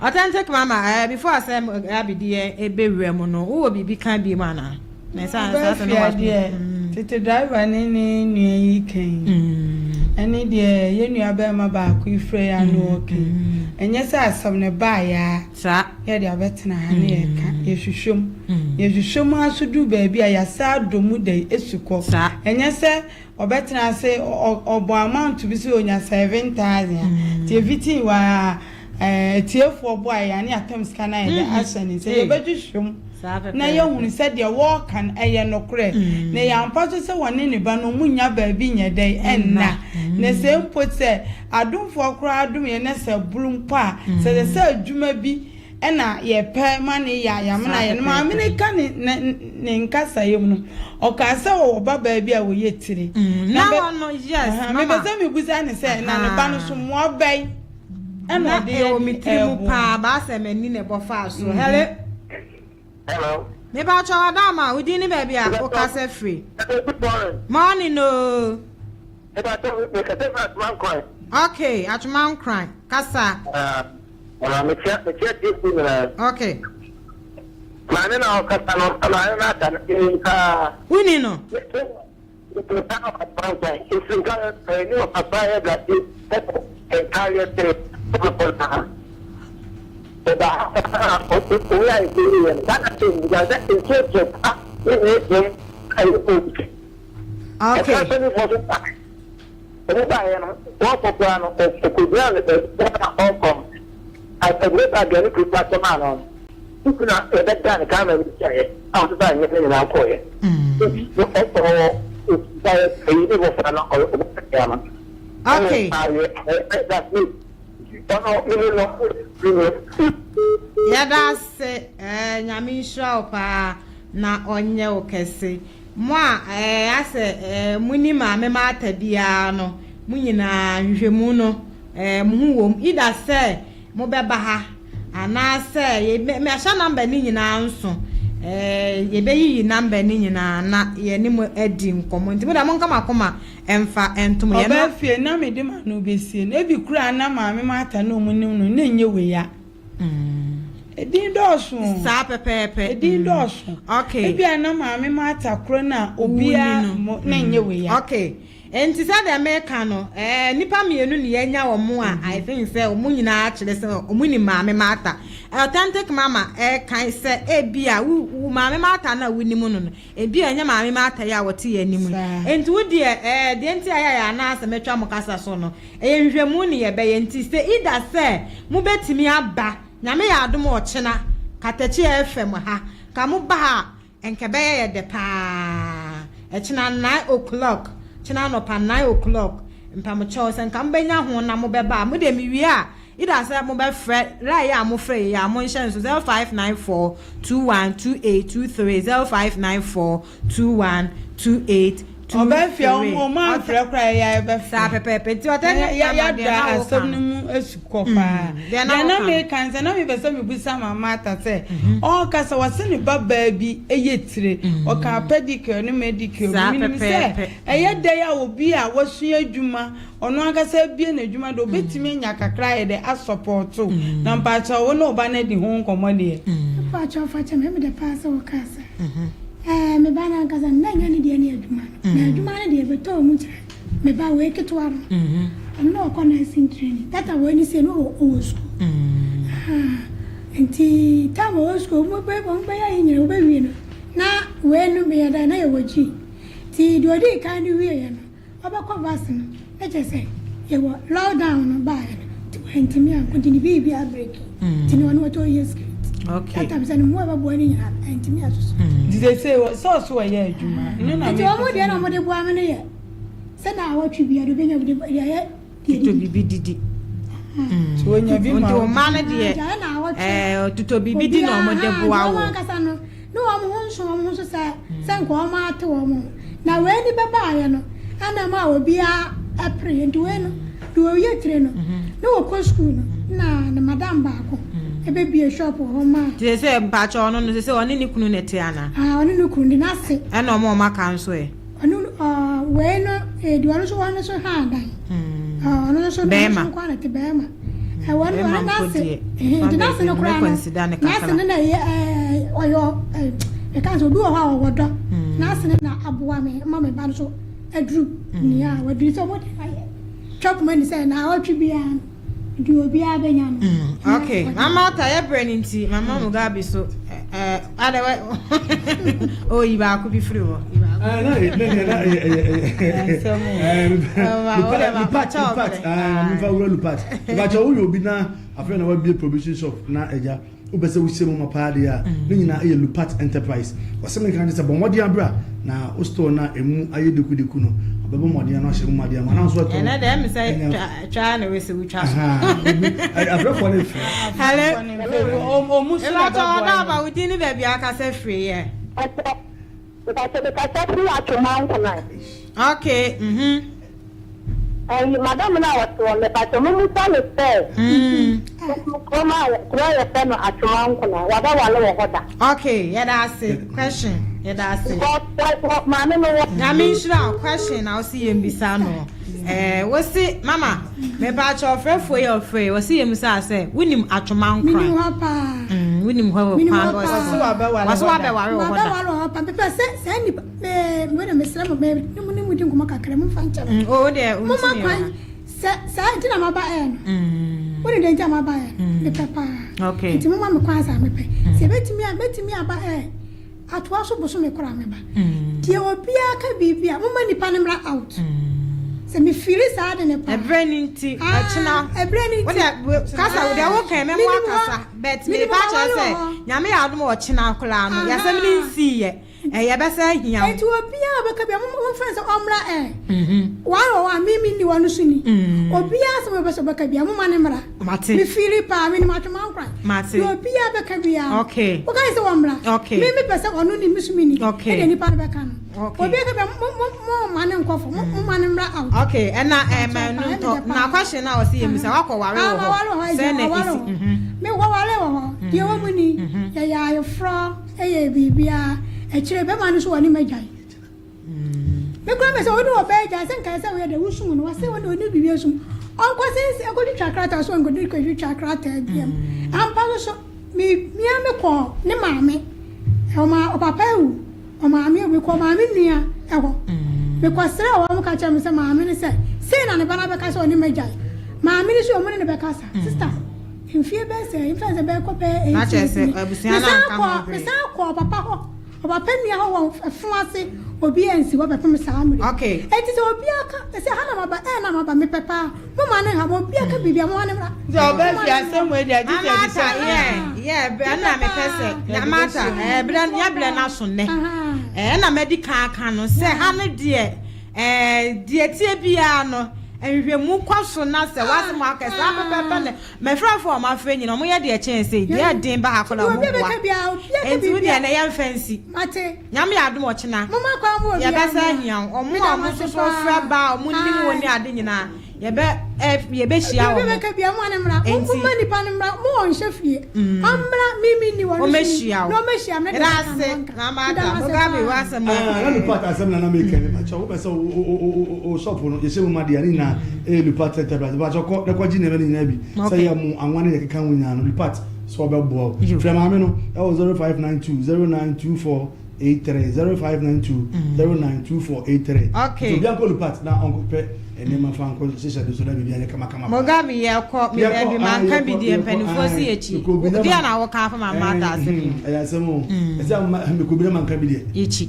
Authentic mama, eh, before asɛm abidi yɛn ebewura mu no, wowɔ biribi ka bi mu anaa? Na ɛsɛ ansa sɛ no deɛ mm. tete driver ne ne nua yi kan yi. Mm. Ɛne deɛ yɛn nua barima baako yi frɛ yɛ ano ɔɔka yi. Ɛnyɛ sɛ asɛm no baeɛ ara Saa. na yɛde abɛtena ha na yɛreka. Yɛhwehwɛ mu. Yɛhwehwɛ mu ara nso duru baabi a, yɛasan adɔ mu da yi asi kɔ. Saa. Ɛnyɛ sɛ ɔbɛtena ase, ɔbɔ amount bi sɛ ɔnya 7,000 a, nti ɛfitii hɔ ara a, atiefoɔ boaeɛ a na yɛatam sika no ayɛ dɛ ahyɛ ne nsa. Yɛbɛhwehwɛ mu. na yɛahunu sɛ deɛ wɔreka no, ɛyɛ nokorɛ, na ɛyɛ ampa nso sɛ wɔne ne ba no wɔnnya baabi nyɛ dɛn nna. Na sɛ mpo sɛ adomfoɔ koraa dom yɛn na sɛ ɛboro mpo a, sɛ ɛsɛ sɛ adwuma bi na yɛpɛ ma no yɛ a, yɛamena ayɛ no. Maame no ka ne ne ne nkasaeɛ mu no, ɔkaa sɛ ɔwɔ babaa bi a ɔyɛ tire. Na ɔno, yes, mama. Mepɛ sɛ mebusa no sɛ, na ne ba no so mmoa bɛn? Ɛna Na ɔde ɛwɔ me adi tiri mu ɛɛbo. paa baa sɛ m'ani na ɛbɔ faa so. Hello. Hello. Mepa kyɛw Adama, wo din ne baabi a wo kasa firi? Good morning. Morning oo. Mepa kyɛw me kasa firi Atuma Nkran. Okay, Atuma Nkran, kasa. Ah, uh, mekyia mekyia tiefo nyinaa. Okay. Maame na ɔkasa no, maame na aka no, ɛnim paa. Woni no? Okay. Okay. Yɛda ase eh, Nyame nhyira wo paa na ɔnyɛ wo kɛse. Mo a eh, asɛ eh, mo ni Maame Martha biara no, mo nyinaa nhwehwɛmu no eh, mo ho wom. Either sɛ mobɛba ha Anaasɛ yɛ, mahyɛ number no nyinaa nso. Ɛɛ, yɛbɛyiyi number no nyinaa na yɛne mo adi nkɔmmɔ. Nti mo deɛ monka mo akoma mfa nto mo. Yɛn Ɔbaa fie na mede m'ano bɛsie no. Ebi koraa na Maame Martha ne wɔn nim no, na ɛnyɛ wei a. Edin dɔɔso o. Saa pɛpɛɛpɛ. Edin dɔɔso. Okay. Ebia na Maame Martha korɔ no a obiara Wonni no. na ɛnyɛ wei a. Okay. Enti sɛdeɛ meka no, eh, nnipa mmienu ne yɛanya wɔn a I think sɛ wɔn nyinaa kyerɛ sɛ wɔn nim Maame Martha. Authentic Mama ɛrekan sɛ ebia wo, wo Maame Martha no a wonim no no, ebia ɛnyɛ Maame Martha yi a wɔte yɛn anim yi. Enti wo deɛ, eh, deɛ nti a yɛayɛ anaasɛ mɛtwa mo kasa so no, ɛyɛ nhwehwɛmu ne yɛbɛyɛ. Nti sɛ either sɛ mobɛtumi aba, Nyame yɛ adom a ɔkyena, Katakyi FM ha, ka moba ha a, Nka ɛbɛyɛ yɛ dɛ paa. Ɛkyena nine o'clock, kyena anɔpa nine o'clock, mpamokyɛw sɛ nka mobɛnya ho na mobɛba a, mo deɛ mewie a, either sɛ mobɛfrɛ, line yi a mofrɛ yi a, monhyɛ nso, 0594 21 28 23, 0594 21 28 Ɔbaa fie a wɔn wɔn amfrɛ koraa yɛ a yɛbɛfrɛ. Saa pɛpɛɛpɛ nti ɔtɛ ne Yɛ ama deɛ yɛada na woka asɛm no no. mu asukɔ paa. Deɛ na Deɛ na woka no. meka ne sɛ na mepɛ sɛ mebisa Maame Martha sɛ ɔreka sɛ wɔse ne ba baa bi yɛ tire ɔkaa pedicure ne medicure bi Saa menim sɛ pɛpɛɛpɛ. ɛyɛ dɛn a obi a wasua adwuma ɔno ankasa abue n'adwuma deɛ ɔbɛtumi anya kakra ayɛ dɛ asɔpɔɔto na mpakyɛw wo ne wo ba no adi ho nkɔmmɔ deɛ. Mpakyɛw fakyɛ me, ɛyɛ me dɛ paa sɛ wokaa saa. Ɛɛ, me ba no ankasa no, na ɛnyɛ ne deɛ ne adwuma no. Na adwuma no deɛ, ɛbɛtɔɔ mu kyerɛ me ba wei ketewa no. Ɔno na ɔkɔ nursing training. That time wei no sei no ɔwɔ sukuu. Ahaa, nti time ɔwɔ sukuu, wɔn bɛ wɔn bɛyɛ ayi nyinaa wɔbɛwie no, na wei no meyɛ dɛ na yɛwɔ G. Nti deɛ ɔdii kan no wieɛ no, Ɔbɛkɔ vaccine no na kyerɛ sɛ yɛwɔ lockdown no baeɛ no nti wantumi ankɔ nti ne biribi abreki nti ne ɔno ɔtɔ yɛ secret Okay. that time sɛ ne mmoa bɛboa no nyinaa no antumi asoso Nti seesei wɔ- sɛ ɔso ɔyɛ adwuma ɛno na nti mepɛ wɔn sɛ deɛ na me- wɔde boa me no yɛ sɛ na awɔtwe bia de obɛnya bi de de ayɛ deɛ Totɔ didi biribi didi. Nti wɔnya bi ma Nti wo wo mma no deɛ Nti ayɛ na awɔtwe ɛɛ totɔ biribi di na wɔde Obiara, boa nti wo. wɔn ankasa no Ne wɔn ho nso wɔn ho so sɛ sɛ nka wɔn ate wɔn ho. Na wei ni bɛbaeɛ no ɛna ɛmaa obiara pereeɛ. Nti wei no deɛ ɔyɛ tire no ne ɔkɔ sukuu no na ne madam baako ɛbɛbie shop wɔ hɔ maa. Nti sɛ mpakyɛ ɔno no sɛ ɔne ne kunu na ɛte anaa? Ah, ɔne ne kunu de n'ase. Ɛna wɔn a wɔn aka nso ɛ? Ɔno ɔɔ wei no eh, deɛ ɔno nso ɔno nso ha dan. Ɔno nso ɔno Bɛrima. nso nko ara na te bɛrima. Ɛwɔ no Bɛrima ɔno mpo n'ase. deɛ, Ɛhɛn, fa nti n'ase no baabi no, koraa no mɛconsider no n'ase kakra. no na ɛyɛ ɛɛ ɔyɛ ɛɛ yɛka sɛ obi wɔ hɔ a ɔwɔ dɔ. N'ase no na aboa me ma me ba no so aduru nea waduru sɛ ɔmo de ayɛ. Chop money sɛ naawɔtwe biara no deɛ obiara bɛnya no. Mm, okay, mama ata yɛ brɛ no nti mama Mugabe so ɛɛ adɛ wɛ oyi baako bi firi hɔ. Lupat lupat ɛɛ nfa wura lupat lupat woyɛ obi na afei na wabie provision shop na ɛgya. Wopɛ sɛ wohyɛ mu ma paa deɛ a, ne nyinaa yɛ Lupat Enterprise. Wɔsɛ menka nkyerɛ sɛ bɔ mmɔden abra na wo store no a ɛmu ayɛ dekudeku no, ɔbɛbɔ mmɔden ano ahyɛ mu ma deɛ ama na nso ɛtɔn. Ɛnɛ deɛ ɛmi sɛ twa na wesi wotwa so. Abrɛfoɔ no frɛ. Hello. Ìbàtọ̀ ọ̀dọ́ àbá wo din ní baabi akasa firi yɛ. Mpakyɛ mekasa firi Atwoma Nkonan. Okay, mhm. Ɛyi madam no a ɔte hɔ no mepakyɛ momusa no sɛ kurom a kuro a yɛfrɛ no Atwoma Nkonan wabɛwale wɔ hɔ da. Okay, yɛda ase. Question, yɛda ase. Because maame no wɔ. Nyame nhyira wo question na wosi yɛn bisa no. Eh, wosi mama mepakyɛ ɔfrɛfoɔ yi ɔfrɛ yi wɔsi yɛn bisa sɛ wonim Atwoma Nkoran. Menim hɔ paa. Wonim hɔ wɔ Menim kwan hɔ bɔ paa. so. Wɔsi wabɛware wɔ hɔ da. Mabɛware wɔ hɔ paa. Mepɛ sɛ saa nipa mɛ mɛ de mesrɛ mo mɛ ne mo ne mo di nkɔmɔ kakra mo nfa nkyɛn. O deɛ Mo ma wontumi kwan wɔ sɛ saa nti na maba ɛɛ no. Wo ne deɛ nti a maba ɛɛ no. Mepɛ paa. Okay. Nti mo ma me kwan saa mepɛ. Sɛ ebetumi a metumi aba ɛɛ atoa so bosome koraa meba. Deɛ obiara ka biribi a mo ma nipa no mmra out. Sɛ mefiri saa de ne paa. Ɛbrɛ ne nti ɛkyena. Ɛbrɛ ne nti. Wode kasa wode wo kan mɛmo Menim hɔ. akasa but Menim mepa hɔ, kyerɛ wale sɛ wɔ hɔ. Nyame yɛ adom ɔkyena koraa no yɛasɛm ne nsii yɛ ɛyɛ bɛsɛ ahia wo. Enti obiara a ɔbɛka bia mo momfrɛ no sɛ ɔmmra ɛ. Wɔn wɔ hɔ a me menni wɔn so ni. Obiara asɛm a ɔbɛpɛ sɛ ɔbɛka bia momma no mmra. Mate. Me feeli paa menim atwoma nkwan. Mate. Deɛ obiara bɛka biara. Okay. Woka ne sɛ wɔmmra. Okay. Me mepɛ sɛ ɔno ni me so menni. Okay. Ɛdeɛ nipa no bɛka no. Okay. Obiara ka bia mo mo mo mma no nkɔ fam. Mo momma no mmra out. Okay, ɛna Mpakyɛw ɛma paa, ɛno ɛne ntɔ. deɛ Na paa. question na ɔsi yɛ mu sɛ wakɔ ware Ah, wɔ hɔ. maware wɔ hɔ, Sɛ agya, na maware esi. wɔ hɔ. Me wɔware wɔ hɔ. Deɛ ɛwɔ mu ni, yɛyɛ ayeforɔ, ɛyɛ biribiara. Akyire bɛma no so wɔ ne magyae. Me kura mɛ sɛ wode ɔbaa agyae sɛ nkae sɛ woyɛ dɛ wosum no wɔsɛ wode ɔne biribi asum. Ɔnkɔ sɛ ɛnkɔtwitwa krataa so ɔnkɔdi kɔtwitwa krataa biam. Ampa so so me mia me kɔɔ ne maame. Ɔma ɔpapa awu. Ɔmaame awu. Mekɔɔ maame nua ɛhɔ. Mekɔsrɛ wɔn ka kyerɛ me sɛ maame no sɛ sei na ne ba no abɛka sɛ ɔne magyae. Maame no so ɔmo ne ne bɛkasa. Sister mfie bɛyɛ sɛ mfɛn sɛ bɛkɔ bɛyɛ Na 8 kyerɛ years sɛ ni. abusua no Mesan anka ho kɔɔ hwee. mesan kɔɔ papa hɔ. Ɔpapa nua hɔ wɔ ɛfo ase obi ansi hɔ bɛpem saa mmere. Okay. Enti sɛ obi aka sɛ ha na maba ɛɛ na maba mepɛ paa mo ma ne ha mo obi aka biribi a mo ma ne mmra. Nti ɔbɛ fi asɛm wei deɛ gye sɛ Mama ɛde Ata hyɛ. yɛ yɛ ɛna mepɛ sɛ Mama Ata ɛɛ brɛ yɛ brɛ na so nnɛ. Ɛɛ na mɛdi kan aka no sɛ ha no deɛ ɛɛ deɛ tie biara no nhwehwɛmu kɔ so na sɛ wasɛm akɛ saa pɛpɛpɛ ne mɛfrɛfo a ɔmo afrɛ nyina ɔmo yɛ deɛ kyɛn sɛ deɛ ɛden ba ha koraa ɔmo Obi boa bɛka biara obi aka nti wo biribi deɛ a na yɛmfa nsi mate. Nyame yɛ adom ɔkyena Mo ma kwan mo obi yɛbɛsɛ ahia wo ɔmo a ɔmo nso so frɛ ba a ɔmo nim wo ne ade nyinaa yɛbɛ ɛ yɛbɛhyia Obi wɔn bɛka biara mo ma ne mmra. Mo Enti- ma nipa no mmra mo wɔ nhyɛ fie. Ɔmmra mimi ni wɔn so ni. Ɔmmɛhyia wo. Na ɔmmɛhyia me ne Yɛda deɛ bɛka ase no wɔnka. Mama Meda Ata mo ase Mugabe paa. w'asɛm Ah, na Lupat asɛm na na meka ne pakyɛ wopɛ sɛ wo shop no yɛhyɛ mu ma deɛ ne nyinaa ɛyɛ Lupat Enterprise pakyɛ kɔ na kɔgye nneɛma no nyinaa bi sɛ Okay. yɛ mo anwa ne yɛkeka ho nyinaa no Lupat sɛ ɔbɛboa wo Yo. frɛ maame no ɛwɔ 0592 0924 83 0592 0924 83. Okay. Nti obi ankɔ Lupat na ɔnkɔpɛ nneɛma fa nkɔ hyehyɛ de so na biribi anyɛ kamakama. Mugabe yɛkɔ me Yɛkɔ, baabi ah, manka yɛkɔ, bi deɛ yɛkɔ, mpanimfoɔ si ah, akyi mekɔ obi na deɛ ma- na wɔka afa Mama Ata asɛm yi Ɛyɛ asɛm o. Ɛsɛ ama mekɔ bi na manka bi deɛ. yɛkyi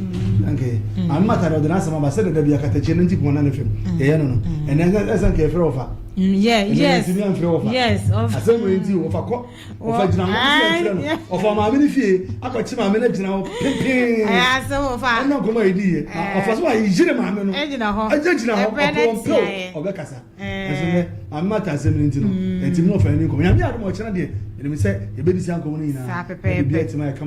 Okay. Maame Mata de ɔde n'asɛm aba sɛ dada bi akatakyie no nti pɔn na ne fam. Yɛyɛ no no. Ɛnɛ ɛsɛ nka yɛfrɛ wɔfa. Yeah, Ɛnɛ yes. yɛntumi amfrɛ wɔfa. Yes. Asɛm wei nti wɔfa kɔ. Wɔfa gyina hɔ sɛ yɛmfrɛ no. Ɔfa maame no fie akɔkye maame no gyina hɔ pempee. Ɛyɛ asɛm wɔfa. Ɛna nkɔmɔ a yɛdi yɛ. Ɔfa so a yɛyere maame no. Ɛgyina hɔ. Ɛgye gyina hɔ. Ɛbrɛ no Ɔpɔ ɔmpɛ atia yɛ. o ɔbɛkasa. Ɛnso nɛ maame Mata asɛm no nti no. Ɛnti mu na ɔfa ne nkɔmɔ. Nyame adom a ɔkyena deɛ ɛnim sɛ yɛbɛdi saa nkɔmɔ no nyinaa. Saa pɛpɛɛpɛ. Na biribiara atumi ayɛ kama.